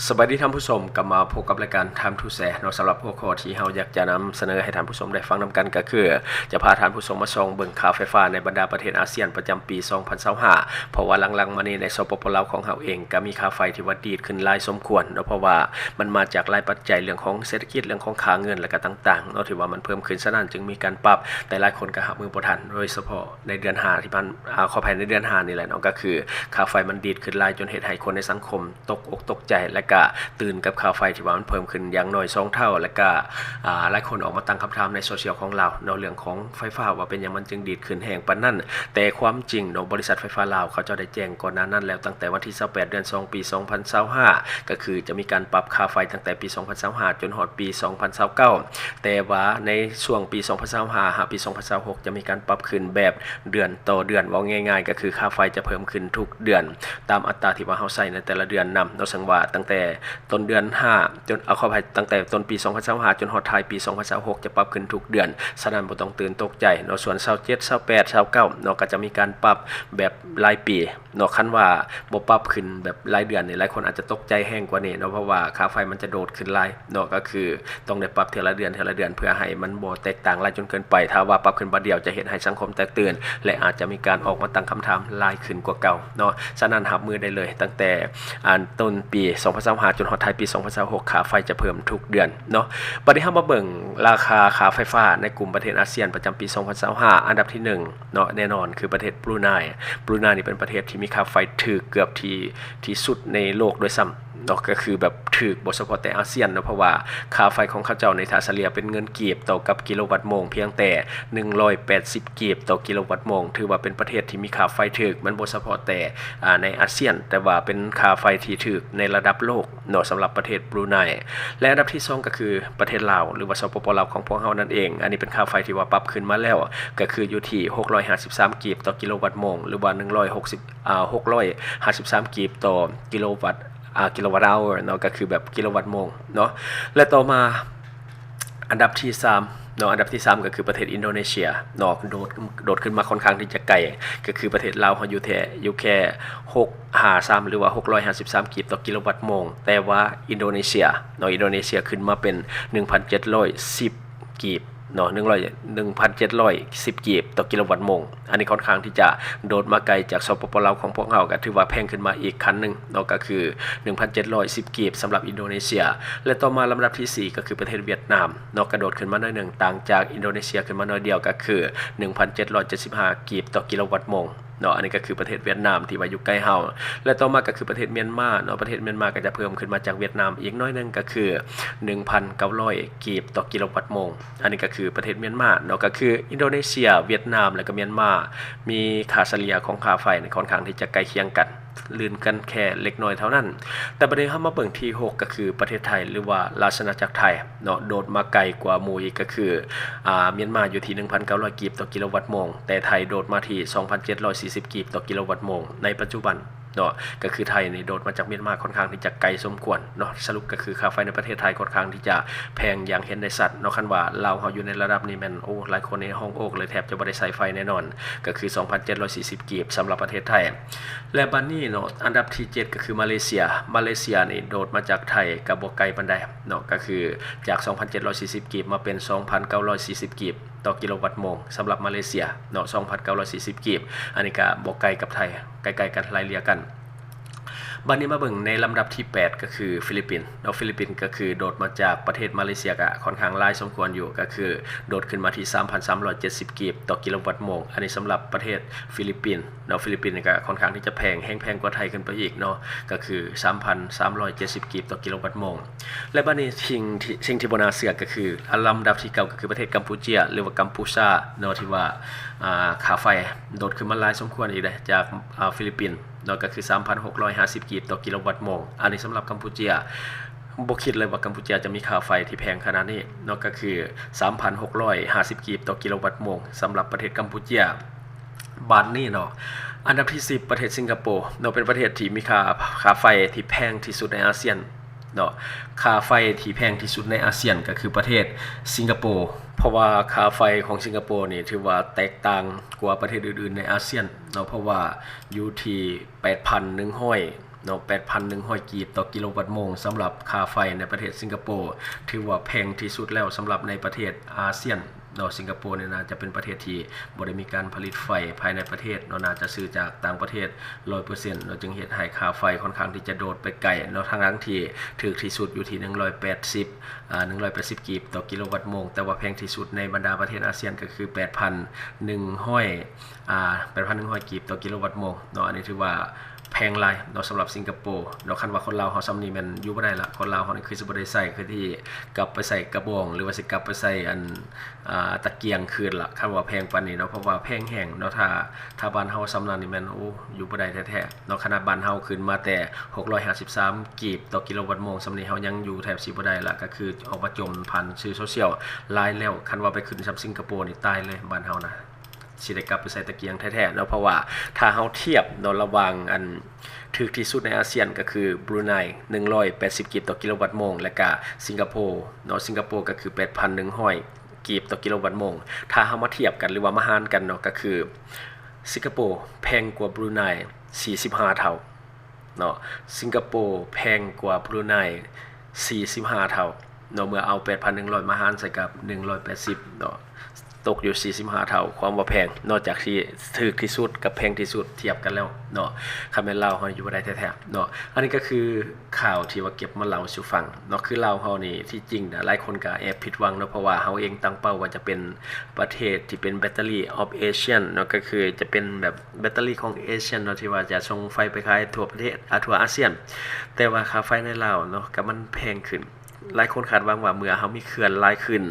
ສະບາຍດີທ່ານຜູ້ຊົມ, ກັບມາພົບກັບລາຍການ Time to Share ເນາະ. ສຳລັບຫົວຂໍ້ທີ່ເຮົາຢາກຈະນຳສະເໜີໃຫ້ທ່ານຜູ້ຊົມໄດ້ຟັງນຳກັນກໍຄື ຈະພາທ່ານຜູ້ຊົມມາສ່ອງເບິ່ງຄ່າໄຟຟ້າໃນບັນດາປະເທດອາຊຽນປະຈຳປີສອງພັນຊາວຫ້າ ເພາະວ່າຫຼັງໆມານີ້ໃນ ສປປ ລາວ ຂອງເຮົາເອງກໍມີຄ່າໄຟທີ່ວ່າດີດຂຶ້ນຫຼາຍສົມຄວນເນາະ, ເພາະວ່າມັນມາຈາກຫຼາຍປັດໄຈ ເລື່ອງຂອງເສດຖະກິດ ເລື່ອງຂອງຄ່າເງິນ ແລະກະຕ່າງໆເນາະ ທີ່ວ່າມັນເພີ່ມຂຶ້ນ. ສະນັ້ນຈຶ່ງມີການປັບ, ແຕ່ຫຼາຍຄົນກໍຮັບມືບໍ່ທັນ, ໂດຍສະເພາະໃນເດືອນຫ້າທີ່ຜ່ານ ອາ ຂໍອະໄພ ໃນເດືອນຫ້ານີ້ແຫຼະເນາະ, ກໍຄືຄ່າໄຟມັນດີດຂຶ້ນຫຼາຍຈົນເຮັດໃຫ້ຄົນໃນສັງຄົມ ຕົກອົກຕົກໃຈ ແລະກະຕື່ນກັບຄ່າໄຟທີ່ວ່າມັນເພີ່ມຂຶ້ນຢ່າງໜ້ອຍສອງເທົ່າ ແລະກະ ອາ ຫຼາຍຄົນອອກມາຕັ້ງຄຳຖາມໃນໂຊຊຽວຂອງລາວເນາະ ເລື່ອງຂອງໄຟຟ້າວ່າເປັນຫຍັງມັນຈຶ່ງດີດຂຶ້ນແຮງປານນັ້ນ. ແຕ່ຄວາມຈິງເນາະ ບໍລິສັດໄຟຟ້າລາວເຂົາເຈົ້າໄດ້ແຈ້ງກ່ອນໜ້ານັ້ນແລ້ວ ຕັ້ງແຕ່ວັນທີຊາວແປດ ເດືອນສອງ ປີສອງພັນຊາວຫ້າ ກໍຄືຈະມີການປັບຄ່າໄຟຕັ້ງແຕ່ປີສອງພັນຊາວຫ້າຈົນຮອດປີສອງພັນຊາວເກົ້າ ແຕ່ວ່າໃນຊ່ວງປີສອງພັນຊາວຫ້າຫາປີສອງພັນຊາວຫົກຈະມີການປັບຂຶ້ນແບບເດືອນຕໍ່ເດືອນ, ເວົ້າງ່າຍໆກໍຄືຄ່າໄຟຈະເພີ່ມຂຶ້ນທຸກເດືອນ ຕາມອັດຕາທີ່ວ່າເຮົາໃຊ້ໃນແຕ່ລະເດືອນນຳເນາະ. ເຊິ່ງວ່າຕັ້ງແຕ່ຕົ້ນເດືອນຫ້າຈົນ ເອົາ ຂໍອະໄພ ຕັ້ງແຕ່ຕົ້ນປີສອງພັນຊາວຫ້າຈົນຮອດທ້າຍປີສອງພັນຊາວຫົກຈະປັບຂຶ້ນທຸກເດືອນ, ສະນັ້ນບໍ່ຕ້ອງຕື່ນຕົກໃຈເນາະ. ສ່ວນຊາວເຈັດ ຊາວແປດ ຊາວເກົ້າເນາະ ກໍຈະມີການປັບແບບລາຍປີເນາະ. ຄັນວ່າບໍ່ປັບຂຶ້ນແບບລາຍເດືອນນີ້ ຫຼາຍຄົນອາດຈະຕົກໃຈແຮງກວ່ານີ້ເນາະ, ເພາະວ່າຄ່າໄຟມັນຈະໂດດຂຶ້ນຫຼາຍເນາະ, ກໍຄືຕ້ອງໄດ້ປັບເທື່ອລະເດືອນ ເທື່ອລະເດືອນ ເພື່ອໃຫ້ມັນບໍ່ແຕກຕ່າງຫຼາຍຈົນເກີນໄປ. ຖ້າວ່າປັບຂຶ້ນບາດດຽວຈະເຮັດໃຫ້ສັງຄົມແຕກຕື່ນ ແລະອາດຈະມີການອອກມາຕັ້ງຄຳຖາມຫຼາຍຂຶ້ນກວ່າເກົ່າເນາະ. ສະນັ້ນຮັບມືໄດ້ເລີຍ ຕັ້ງແຕ່ ອັນ ຕົ້ນປີສອງພັນຊາວຫ້າຈົນຮອດທ້າຍປີສອງພັນຊາວຫົກ ຄ່າໄຟຈະເພີ່ມທຸກເດືອນເນາະ. ບັດນີ້ເຮົາມາເບິ່ງລາຄາຄ່າໄຟຟ້າໃນກຸ່ມປະເທດອາຊຽນປະຈຳປີສອງພັນຊາວຫ້າ ອັນດັບທີໜຶ່ງເນາະ ແນ່ນອນຄືປະເທດບຣູໄນ. ບຣູໄນນີ້ເປັນປະເທດທີ່ມີຄ່າໄຟຖືກເກືອບທີ່ ທີ່ສຸດໃນໂລກດ້ວຍຊ້ຳເນາະ, ກໍຄືແບບຖືກບໍ່ສະເພາະແຕ່ອາຊຽນເນາະ, ເພາະວ່າຄ່າໄຟຂອງເຂົາເຈົ້ານີ້ຖ້າສະເລ່ຍເປັນເງິນກີບຕໍ່ກັບກິໂລວັດໂມງພຽງແຕ່ໜຶ່ງຮ້ອຍແປດສິບກີບຕໍ່ກິໂລວັດໂມງ ຖືວ່າເປັນປະເທດທີ່ມີຄ່າໄຟຖືກ. ມັນບໍ່ສະເພາະແຕ່ ອາ ໃນອາຊຽນ, ແຕ່ວ່າເປັນຄ່າໄຟທີ່ຖືກໃນລະດັບໂລກເນາະ ສຳລັບປະເທດບຣູໄນ. ແລະອັນດັບທີສອງກໍຄືປະເທດລາວ ຫຼືວ່າ ສປປ ລາວ ຂອງພວກເຮົານັ້ນເອງ. ອັນນີ້ເປັນຄ່າໄຟທີ່ວ່າປັບຂຶ້ນມາແລ້ວ ກໍຄືຢູ່ທີ່ຫົກຮ້ອຍຫ້າສິບສາມກີບຕໍ່ກິໂລວັດໂມງ ຫຼືວ່າໜຶ່ງຮ້ອຍຫົກສິບ ອາ ຫົກຮ້ອຍຫ້າສິບສາມກີບຕໍ່ກິໂລວັດ ອາ kilowatt hour ເນາະ, ກໍຄືແບບກິໂລວັດໂມງເນາະ. ແລະຕໍ່ມາ ອັນດັບທີສາມເນາະ, ອັນດັບທີສາມກໍຄືປະເທດອິນໂດເນເຊຍເນາະ, ໂດດ ໂດດຂຶ້ນມາຄ່ອນຂ້າງທີ່ຈະໄກ, ກໍຄືປະເທດລາວເຮົາຢູ່ແທ້ ຢູ່ແຄ່ຫົກຫ້າສາມ ຫຼືວ່າຫົກຮ້ອຍຫ້າສິບສາມກີບຕໍ່ກິໂລວັດໂມງ, ແຕ່ວ່າອິນໂດເນເຊຍເນາະ, ອິນໂດເນເຊຍຂຶ້ນມາເປັນໜຶ່ງພັນເຈັດຮ້ອຍສິບ ກີບເນາະ ໜຶ່ງຮ້ອຍ ໜຶ່ງພັນເຈັດຮ້ອຍສິບກີບຕໍ່ກິໂລວັດໂມງ. ອັນນີ້ຄ່ອນຂ້າງທີ່ຈະໂດດມາໄກຈາກ ສປປ ລາວ ຂອງພວກເຮົາ, ກໍຖືວ່າແພງຂຶ້ນມາອີກຂັ້ນໜຶ່ງເນາະ, ກໍຄືໜຶ່ງພັນເຈັດຮ້ອຍສິບກີບສຳລັບອິນໂດເນເຊຍ. ແລະຕໍ່ມາລຳດັບທີສີ່ກໍຄືປະເທດຫວຽດນາມເນາະ, ກະໂດດຂຶ້ນມາໜ້ອຍໜຶ່ງ, ຕ່າງຈາກອິນໂດເນເຊຍຂຶ້ນມາໜ້ອຍດຽວ, ກໍຄືໜຶ່ງພັນເຈັດຮ້ອຍເຈັດສິບຫ້າກີບຕໍ່ກິໂລວັດໂມງ. ເນາະ, ອັນນີ້ກໍຄືປະເທດຫວຽດນາມທີ່ວ່າຢູ່ໃກ້ເຮົາ ແລະຕໍ່ມາກໍຄືປະເທດມຽນມາເນາະ, ປະເທດມຽນມາກໍຈະເພີ່ມຂຶ້ນມາຈາກຫວຽດນາມອີກໜ້ອຍໜຶ່ງ ກໍຄືໜຶ່ງພັນເກົ້າຮ້ອຍກີບຕໍ່ກິໂລວັດໂມງ. ອັນນີ້ກໍຄືປະເທດມຽນມາເນາະ, ກໍຄືອິນໂດເນເຊຍ, ຫວຽດນາມ ແລະກໍມຽນມາ ມີຄ່າສະເລ່ຍຂອງຄ່າໄຟນີ້ຄ່ອນຂ້າງທີ່ຈະໃກ້ຄຽງກັນ ລື່ນກັນແຄ່ເລັກນ້ອຍເທົ່ານັ້ນ. ແຕ່ບັດນີ້ເຮົາມາເບິ່ງທີຫົກ ກໍຄືປະເທດໄທ ຫຼືວ່າລາຊະອານາຈັກໄທ ເນາະ, ໂດດມາໄກກວ່າໝູ່ອີກ ກໍຄື ອາ ມຽນມາຢູ່ທີ່ໜຶ່ງພັນເກົ້າຮ້ອຍກີບຕໍ່ກິໂລວັດໂມງ, ແຕ່ໄທໂດດມາທີ່ສອງພັນເຈັດຮ້ອຍສີ່ສິບກີບຕໍ່ກິໂລວັດໂມງໃນປັດຈຸບັນເນາະ. ກໍຄືໄທນີ້ໂດດມາຈາກມຽນມາຄ່ອນຂ້າງທີ່ຈະໄກສົມຄວນເນາະ, ສະຫຼຸບກໍຄືຄ່າໄຟໃນປະເທດໄທຄ່ອນຂ້າງທີ່ຈະແພງຢ່າງເຫັນໄດ້ຊັດເນາະ. ຄັນວ່າລາວເຮົາຢູ່ໃນລະດັບນີ້ແມ່ນ ໂອ້ ຫຼາຍຄົນໃນຫ້ອງໂອກເລີຍ ແທບຈະບໍ່ໄດ້ໃຊ້ໄຟແນ່ນອນ, ກໍຄືສອງພັນເຈັດຮ້ອຍສີ່ສິບກີບສຳລັບປະເທດໄທ. ແລະບັດນີ້ເນາະ, ອັນດັບທີເຈັດກໍຄືມາເລເຊຍ, ມາເລເຊຍນີ້ໂດດມາຈາກໄທກໍບໍ່ໄກປານໃດເນາະ, ກໍຄືຈາກສອງພັນເຈັດຮ້ອຍສີ່ສິບກີບມາເປັນສອງພັນເກົ້າຮ້ອຍສີ່ສິບກີບຕໍ່ກິໂລວັດໂມງ ສຳລັບມາເລເຊຍເນາະ, ສອງພັນເກົ້າຮ້ອຍສີ່ສິບກີບ. ອັນນີ້ກໍບໍ່ໄກກັບໄທ, ໃກ້ໆກັນ ໄລ່ເລ່ຍກັນ. ບັດນີ້ມາເບິ່ງໃນລຳດັບທີແປດ ກໍຄືຟີລິບປິນເນາະ, ຟີລິບປິນກໍຄືໂດດມາຈາກປະເທດມາເລເຊຍກໍຄ່ອນຂ້າງຫຼາຍສົມຄວນຢູ່, ກໍຄືໂດດຂຶ້ນມາທີ່ສາມພັນສາມຮ້ອຍເຈັດສິບກີບຕໍ່ກິໂລວັດໂມງ. ອັນນີ້ສຳລັບປະເທດຟີລິບປິນ ເນາະ, ຟີລິບປິນນີ້ກໍຄ່ອນຂ້າງທີ່ຈະແພງ, ແຮງແພງກວ່າໄທຂຶ້ນໄປອີກເນາະ, ກໍຄືສາມພັນສາມຮ້ອຍເຈັດສິບກີບຕໍ່ກິໂລວັດໂມງ. ແລະບັດນີ້ສິ່ງທີ່ ສິ່ງທີ່ບໍ່ໜ້າເຊື່ອກໍຄື ອັນລຳດັບທີເກົ້າກໍຄືປະເທດກຳປູເຈຍ ຫຼືວ່າກຳປູຊາເນາະ, ທີ່ວ່າ ອາ ຄ່າໄຟໂດດຂຶ້ນມາຫຼາຍສົມຄວນອີກເດ້ ຈາກ ອາ ຟີລິບປິນເນາະ, ກໍຄືສາມພັນຫົກຮ້ອຍຫ້າສິບກີບຕໍ່ກິໂລວັດໂມງ. ອັນນີ້ສຳລັບກຳປູເຈຍ, ບໍ່ຄິດເລີຍວ່າກຳປູເຈຍຈະມີຄ່າໄຟທີ່ແພງຂະໜາດນີ້ເນາະ, ກໍຄືສາມພັນຫົກຮ້ອຍຫ້າສິບກີບຕໍ່ກິໂລວັດໂມງ ສຳລັບປະເທດກຳປູເຈຍ. ບາດນີ້ເນາະ, ອັນດັບທີສິບ ປະເທດສິງກະໂປເນາະ, ເປັນປະເທດທີ່ມີຄ່າ ຄ່າໄຟທີ່ແພງທີ່ສຸດໃນອາຊຽນເນາະ. ຄ່າໄຟທີ່ແພງທີ່ສຸດໃນອາຊຽນກໍຄືປະເທດສິງກະໂປ, ເພາະວ່າຄ່າໄຟຂອງສິງກະໂປນີ້ຖືວ່າແຕກຕ່າງກວ່າປະເທດອື່ນໆໃນອາຊຽນເນາະ, ເພາະວ່າຢູ່ທີ່ແປດພັນໜຶ່ງຮ້ອຍ ເນາະ ແປດພັນໜຶ່ງຮ້ອຍກີບຕໍ່ກິໂລວັດໂມງ. ສຳລັບຄ່າໄຟໃນປະເທດສິງກະໂປ ຖືວ່າແພງທີ່ສຸດແລ້ວສຳລັບໃນປະເທດອາຊຽນເນາະ. ສິງກະໂປນີ້ໜ້າຈະເປັນປະເທດທີ່ບໍ່ໄດ້ມີການຜະລິດໄຟພາຍໃນປະເທດເນາະ, ໜ້າຈະຊື້ຈາກຕ່າງປະເທດຮ້ອຍເປີເຊັນເນາະ, ຈຶ່ງເຮັດໃຫ້ຄ່າໄຟຄ່ອນຂ້າງທີ່ຈະໂດດໄປໄກເນາະ, ທັງໆທີ່ຖືກທີ່ສຸດຢູ່ທີ່ໜຶ່ງຮ້ອຍແປດສິບ ອ່າ ໜຶ່ງຮ້ອຍແປດສິບກີບຕໍ່ກິໂລວັດໂມງ, ແຕ່ວ່າແພງທີ່ສຸດໃນບັນດາປະເທດອາຊຽນກໍຄືແປດພັນໜຶ່ງຮ້ອຍ ອ່າ ແປດພັນໜຶ່ງຮ້ອຍກີບຕໍ່ກິໂລວັດໂມງເນາະ. ອັນນີ້ຖືວ່າແພງຫຼາຍເນາະສຳລັບສິງກະໂປເນາະ. ຄັນວ່າຄົນລາວເຮົາຊ່ຳນີ້ແມ່ນຢູ່ບໍ່ໄດ້ລະ, ຄົນລາວເຮົານີ້ຄືຊິບໍ່ໄດ້ໃຊ້ ຄືທີ່ກັບໄປໃສ່ກະບອງ ຫຼືວ່າຊິກັບໄປໃສ່ອັນ ອ່າ ຕະກຽງຄືນລະ ຄັນວ່າແພງປານນີ້ເນາະ, ເພາະວ່າແພງແຮງເນາະ. ຖ້າ ຖ້າບ້ານເຮົາຊ່ຳນັ້ນນີ້ແມ່ນ ໂອ້ ຢູ່ບໍ່ໄດ້ແທ້ໆເນາະ. ຂະໜາດບ້ານເຮົາຂຶ້ນມາແຕ່ຫົກຮ້ອຍຫ້າສິບສາມກີບຕໍ່ກິໂລວັດໂມງ ຊ່ຳນີ້ເຮົາຍັງຢູ່ແທບຊິບໍ່ໄດ້ລະ, ກໍຄືອອກມາຈົ່ມຜ່ານສື່ໂຊຊຽວຫຼາຍແລ້ວ. ຄັນວ່າໄປຂຶ້ນຊ່ຳສິງກະໂປນີ້ຕາຍເລີຍບ້ານເຮົານະ. ຊິໄດ້ກັບໄປໃສ່ຕະກຽງແທ້ໆເນາະ, ເພາະວ່າຖ້າເຮົາທຽບເນາະ ລະຫວ່າງອັນຖືກທີ່ສຸດໃນອາຊຽນກໍຄືບຣູໄນ ໜຶ່ງຮ້ອຍແປດສິບກີບຕໍ່ກິໂລວັດໂມງ ແລະກະສິງກະໂປເນາະ, ສິງກະໂປກໍຄືແປດພັນໜຶ່ງຮ້ອຍກີບຕໍ່ກິໂລວັດໂມງ. ຖ້າເຮົາມາທຽບກັນ ຫຼືວ່າມາຫານກັນເນາະ ກໍຄືສິງກະໂປແພງກວ່າບຣູໄນສີ່ສິບຫ້າເທົ່າ ເນາະ, ສິງກະໂປແພງກວ່າບຣູໄນສີ່ສິບຫ້າເທົ່າເນາະ. ເມື່ອເອົາແປດພັນໜຶ່ງຮ້ອຍມາຫານໃສ່ກັບໜຶ່ງຮ້ອຍແປດສິບເນາະ ຕົກຢູ່ສີ່ສິບຫ້າເທົ່າ, ຄວາມວ່າແພງເນາະ, ຈາກທີ່ຖືກທີ່ສຸດກັບແພງທີ່ສຸດທຽບກັນແລ້ວເນາະ. ຄັນແມ່ນລາວເຮົາຢູ່ບໍ່ໄດ້ແທ້ໆເນາະ. ອັນນີ້ກໍຄືຂ່າວທີ່ວ່າເກັບມາເລົ່າສູ່ຟັງເນາະ. ຄືລາວເຮົານີ້ທີ່ຈິງນະ ຫຼາຍຄົນກໍແອບຜິດຫວັງເນາະ, ເພາະວ່າເຮົາເອງຕັ້ງເປົ້າວ່າຈະເປັນປະເທດທີ່ເປັນ Battery of Asian ເນາະ, ກໍຄືຈະເປັນແບບ ແບັດເຕີຣີຂອງເອຊຽນເນາະ ທີ່ວ່າຈະສົ່ງໄຟໄປຂາຍທົ່ວປະເທດ ອາ ທົ່ວອາຊຽນ, ແຕ່ວ່າຄ່າໄຟໃນລາວເນາະ ກໍມັນແພງຂຶ້ນ. ຫຼາຍຄົນຄາດຫວັງວ່າເມື່ອເຮົາມີເຂື່ອນຫຼາຍຂຶ້ນ,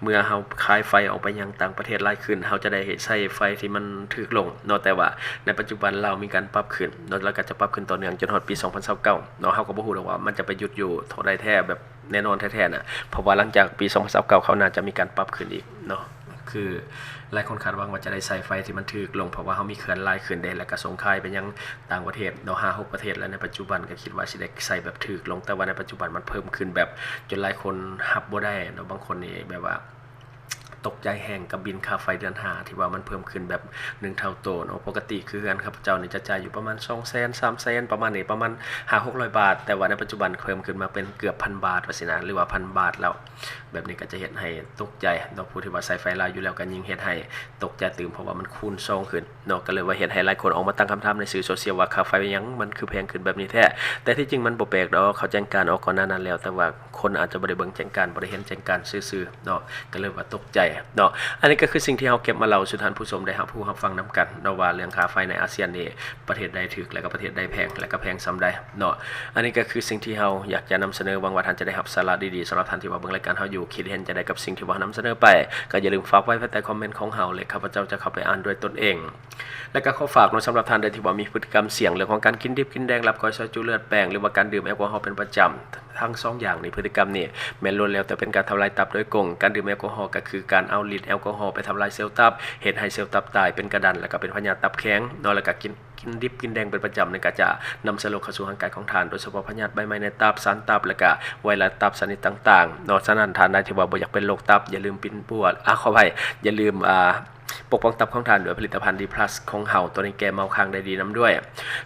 ເມື່ອເຮົາຂາຍໄຟອອກໄປຍັງຕ່າງປະເທດຫຼາຍຂຶ້ນ, ເຮົາຈະໄດ້ໃຊ້ໄຟທີ່ມັນຖືກລົງເນາະ, ແຕ່ວ່າໃນປັດຈຸບັນລາວມີການປັບຂຶ້ນເນາະ, ແລ້ວກໍຈະປັບຂຶ້ນຕໍ່ເນື່ອງຈົນຮອດປີສອງພັນຊາວເກົ້າເນາະ. ເຮົາກໍບໍ່ຮູ້ດອກວ່າມັນຈະໄປຢຸດຢູ່ເທົ່າໃດແທ້ ແບບ ແນ່ນອນແທ້ໆນະ, ເພາະວ່າຫຼັງຈາກປີສອງພັນຊາວເກົ້າ ເຂົາໜ້າຈະມີການປັບຂຶ້ນອີກເນາະ. ຄືຫຼາຍຄົນຄາດຫວັງວ່າຈະໄດ້ໃຊ້ໄຟທີ່ມັນຖືກລົງ, ເພາະວ່າເຮົາມີເຂື່ອນຫຼາຍຂຶ້ນເດ້, ແລ້ວກໍສົ່ງຂາຍໄປຍັງຕ່າງປະເທດເນາະ, ຫ້າຫົກປະເທດແລ້ວໃນປັດຈຸບັນ. ກໍຄິດວ່າຊິໄດ້ໃຊ້ແບບຖືກລົງ, ແຕ່ວ່າໃນປັດຈຸບັນມັນເພີ່ມຂຶ້ນແບບຈົນຫຼາຍຄົນຮັບບໍ່ໄດ້ເນາະ. ບາງຄົນນີ້ແບບວ່າຕົກໃຈແຮງກັບບິນຄ່າໄຟເດືອນຫ້າ ທີ່ວ່າມັນເພີ່ມຂຶ້ນແບບໜຶ່ງເທົ່າໂຕເນາະ. ປົກກະຕິຄືເຮືອນຂ້າພະເຈົ້ານີ້ຈະຈ່າຍຢູ່ປະມານສອງແສນ ສາມແສນ ປະມານນີ້ ປະມານຫ້າຫົກຮ້ອຍບາດ, ແຕ່ວ່າໃນປັດຈຸບັນເພີ່ມຂຶ້ນມາເປັນເກືອບພັນບາດວ່າຊີ້ນະ ຫຼືວ່າພັນບາດແລ້ວ. ແບບນີ້ກໍຈະເຮັດໃຫ້ຕົກໃຈເນາະ, ຜູ້ທີ່ວ່າໃຊ້ໄຟຫຼາຍຢູ່ແລ້ວກໍຍິ່ງເຮັດໃຫ້ຕົກໃຈຕື່ມ, ເພາະວ່າມັນຄູນສອງຂຶ້ນເນາະ. ກໍເລີຍວ່າເຮັດໃຫ້ຫຼາຍຄົນອອກມາຕັ້ງຄຳຖາມໃນສື່ໂຊຊຽວວ່າ ຄ່າໄຟອີ່ຫຍັງມັນຄືແພງຂຶ້ນແບບນີ້ແທ້? ແຕ່ທີ່ຈິງມັນບໍ່ແປກດອກ, ເຂົາແຈ້ງການອອກກ່ອນໜ້ານັ້ນແລ້ວ, ແຕ່ວ່າຄົນອາດຈະບໍ່ໄດ້ເບິ່ງແຈ້ງການ, ບໍ່ໄດ້ເຫັນແຈ້ງການຊື່ໆເນາະ, ກໍເລີຍວ່າຕົກໃຈເນາະ. ອັນນີ້ກໍຄືສິ່ງທີ່ເຮົາເກັບມາເລົ່າສູ່ທ່ານຜູ້ຊົມໄດ້ຮັບຮູ້ຮັບຟັງນຳກັນເນາະ, ວ່າເລື່ອງຄ່າໄຟໃນອາຊຽນນີ້ ປະເທດໃດຖືກ ແລະກໍປະເທດໃດແພງ ແລະກໍແພງສ່ຳໃດເນາະ. ອັນນີ້ກໍຄືສິ່ງທີ່ເຮົາຢາກຈະນຳສະເໜີ, ຫວັງວ່າທ່ານຈະໄດ້ຮັບສາລະດີໆ. ສຳລັບທ່ານທີ່ວ່າເບິ່ງລາຍການເຮົາຢູ່ ຄິດເຫັນຈັ່ງໃດກັບສິ່ງທີ່ວ່າເຮົານຳສະເໜີໄປ, ກໍຢ່າລືມຝາກໄວ້ພາຍໃຕ້ຄອມເມັນຂອງເຮົາ ແລະຂ້າພະເຈົ້າຈະເຂົ້າໄປອ່ານດ້ວຍຕົນເອງ. ແລະກໍຂໍຝາກເນາະ, ສຳລັບທ່ານໃດທີ່ວ່າມີພຶດຕິກຳສ່ຽງເລື່ອງຂອງການກິນດິບກິນແດງ, ລັບກ້ອຍ ຊອຍຈຸ ເລືອດແປ້ງ ຫຼືວ່າການດື່ມແອລກໍຮອລເປັນປະຈຳ, ທັງສອງຢ່າງນີ້ ພຶດຕິກຳນີ້ແມ່ນລ້ວນແລ້ວແຕ່ເປັນການທຳລາຍຕັບໂດຍກົງ. ການດື່ມແອລກໍຮອລກໍຄືການເອົາລິດແອລກໍຮອລໄປທຳລາຍເຊວຕັບ, ເຮັດໃຫ້ເຊວຕັບຕາຍເປັນກະດັນ ແລະກໍເປັນພະຍາດຕັບແຂງເນາະ, ແລະກໍກິນ ກິນດິບກິນແດງເປັນປະຈຳນີ້ກໍຈະນຳເຊື້ອໂລກເຂົ້າສູ່ຮ່າງກາຍຂອງທ່ານ, ໂດຍສະເພາະພະຍາດໃບໄມ້ໃນຕັບ, ສານຕັບ ແລະກະໄວຣັສຕັບຊະນິດຕ່າງໆເນາະ. ສະນັ້ນ ທ່ານໃດທີ່ວ່າບໍ່ຢາກເປັນໂລກຕັບ, ຢ່າລືມປິ່ນປົວ ອາ ຂໍອະໄພ ຢ່າລືມ ອາ ປົກປ້ອງຕັບຂອງທ່ານດ້ວຍຜະລິດຕະພັນ ດີພລັສ ຂອງເຮົາ, ໂຕນີ້ແກ້ເມົາຄ້າງໄດ້ດີນຳດ້ວຍ.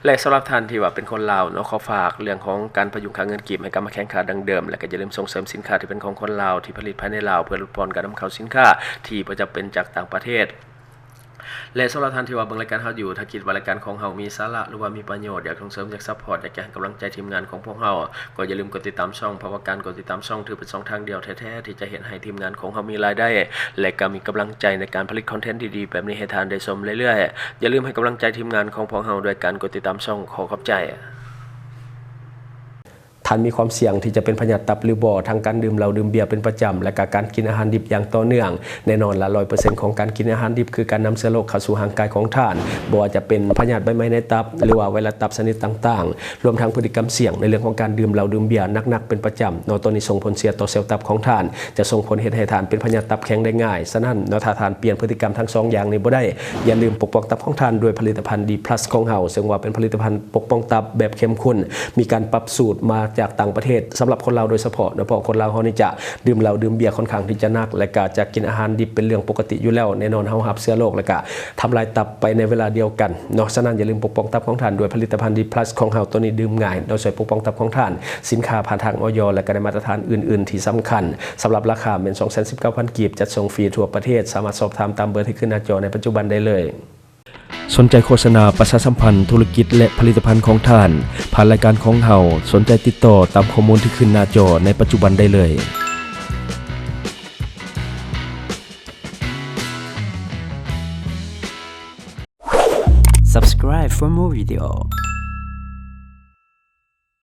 ແລະສຳລັບທ່ານທີ່ວ່າເປັນຄົນລາວເນາະ, ຂໍຝາກເລື່ອງຂອງການພະຍຸງຄ່າເງິນກີບໃຫ້ກັບມາແຂງຄ່າດັ່ງເດີມ, ແລະກະຢ່າລືມສົ່ງເສີມສິນຄ້າທີ່ເປັນຂອງຄົນລາວ ທີ່ຜະລິດພາຍໃນລາວ, ເພື່ອຫຼຸດຜ່ອນການນຳເຂົ້າສິນຄ້າທີ່ບໍ່ຈຳເປັນຈາກຕ່າງປະເທດ. ແລະສຳລັບທ່ານທີ່ວ່າເບິ່ງລາຍການເຮົາຢູ່, ຖ້າຄິດວ່າລາຍການຂອງເຮົາມີສາລະ ຫຼືວ່າມີປະໂຫຍດ, ຢາກສົ່ງເສີມ, ຢາກຊັບພອດ, ຢາກຈະໃຫ້ກຳລັງໃຈທີມງານຂອງພວກເຮົາ, ກໍຢ່າລືມກົດຕິດຕາມຊ່ອງ, ເພາະວ່າການກົດຕິດຕາມຊ່ອງຖືເປັນຊ່ອງທາງດຽວແທ້ໆທີ່ຈະເຮັດໃຫ້ທີມງານຂອງເຮົາມີລາຍໄດ້ ແລະກໍມີກຳລັງໃຈໃນການຜະລິດຄອນເທັນດີໆແບບນີ້ໃຫ້ທ່ານໄດ້ຊົມເລື້ອຍໆ. ຢ່າລືມໃຫ້ກຳລັງໃຈທີມງານຂອງພວກເຮົາດ້ວຍການກົດຕິດຕາມຊ່ອງ. ຂໍຂອບໃຈ. ທ່ານມີຄວາມສ່ຽງທີ່ຈະເປັນພະຍາດຕັບຫຼືບໍ່ ທັງການດື່ມເຫຼົ້າດື່ມເບຍເປັນປະຈຳ ແລະກະການກິນອາຫານດິບຢ່າງຕໍ່ເນື່ອງ. ແນ່ນອນລະ ຮ້ອຍເປີເຊັນຂອງການກິນອາຫານດິບ ຄືການນຳເຊື້ອໂລກເຂົ້າສູ່ຮ່າງກາຍຂອງທ່ານ, ບໍ່ວ່າຈະເປັນພະຍາດໃບໄມ້ໃນຕັບ ຫຼືວ່າໄວຣັສຕັບຊະນິດຕ່າງໆ, ລວມທັງພຶດຕິກຳສ່ຽງໃນເລື່ອງຂອງການດື່ມເຫຼົ້າດື່ມເບຍໜັກໆເປັນປະຈຳເນາະ, ໂຕນີ້ສົ່ງຜົນເສຍຕໍ່ເຊວຕັບຂອງທ່ານ, ຈະສົ່ງຜົນເຮັດໃຫ້ທ່ານເປັນພະຍາດຕັບແຂງໄດ້ງ່າຍ. ສະນັ້ນເນາະ, ຖ້າທ່ານປ່ຽນພຶດຕິກຳທັງສອງຢ່າງນີ້ບໍ່ໄດ້, ຢ່າລືມປົກປ້ອງຕັບຂອງທ່ານດ້ວຍຜະລິດຕະພັນ ດີພລັສ ຂອງເຮົາ, ເຊິ່ງວ່າເປັນຜະລິດຕະພັນປົກປ້ອງຕັບແບບເຂັ້ມຂຸ້ນ, ມີການປັບສູດມາ ຈາກຕ່າງປະເທດ ສຳລັບຄົນລາວໂດຍສະເພາະເນາະ ເພາະຄົນລາວເຮົານີ້ຈະດື່ມເຫຼົ້າດື່ມເບຍຄ່ອນຂ້າງທີ່ຈະໜັກ ແລະກະຈະກິນອາຫານດິບເປັນເລື່ອງປົກກະຕິຢູ່ແລ້ວ. ແນ່ນອນເຮົາຮັບເຊື້ອໂລກ ແລະກະທຳລາຍຕັບໄປໃນເວລາດຽວກັນເນາະ. ສະນັ້ນຢ່າລືມປົກປ້ອງຕັບຂອງທ່ານດ້ວຍຜະລິດຕະພັນ D plus ຂອງເຮົາ. ໂຕນີ້ດື່ມງ່າຍເນາະ ຊ່ວຍປົກປ້ອງຕັບຂອງທ່ານ. ສິນຄ້າຜ່ານທາງ ອອຍ ແລະກະໄດ້ມາດຕະຖານອື່ນໆທີ່ສຳຄັນ. ສຳລັບລາຄາແມ່ນ ສອງແສນສິບເກົ້າພັນ ກີບ ຈັດສົ່ງຟຣີທົ່ວປະເທດ. ສາມາດສອບຖາມຕາມເບີທີ່ຂຶ້ນໜ້າຈໍໃນປັດຈຸບັນໄດ້ເລີຍ. ສົນໃຈໂຄສະນາປະຊາສຳພັນທຸລະກິດ ແລະ ຜະລິດຕະພັນຂອງທ່ານ ຜ່ານລາຍການຂອງເຮົາ? ສົນໃຈຕິດຕໍ່ຕາມຂໍ້ມູນທີ່ຂຶ້ນໜ້າຈໍໃນປັດຈຸບັນໄດ້ເລີຍ. Subscribe for more video.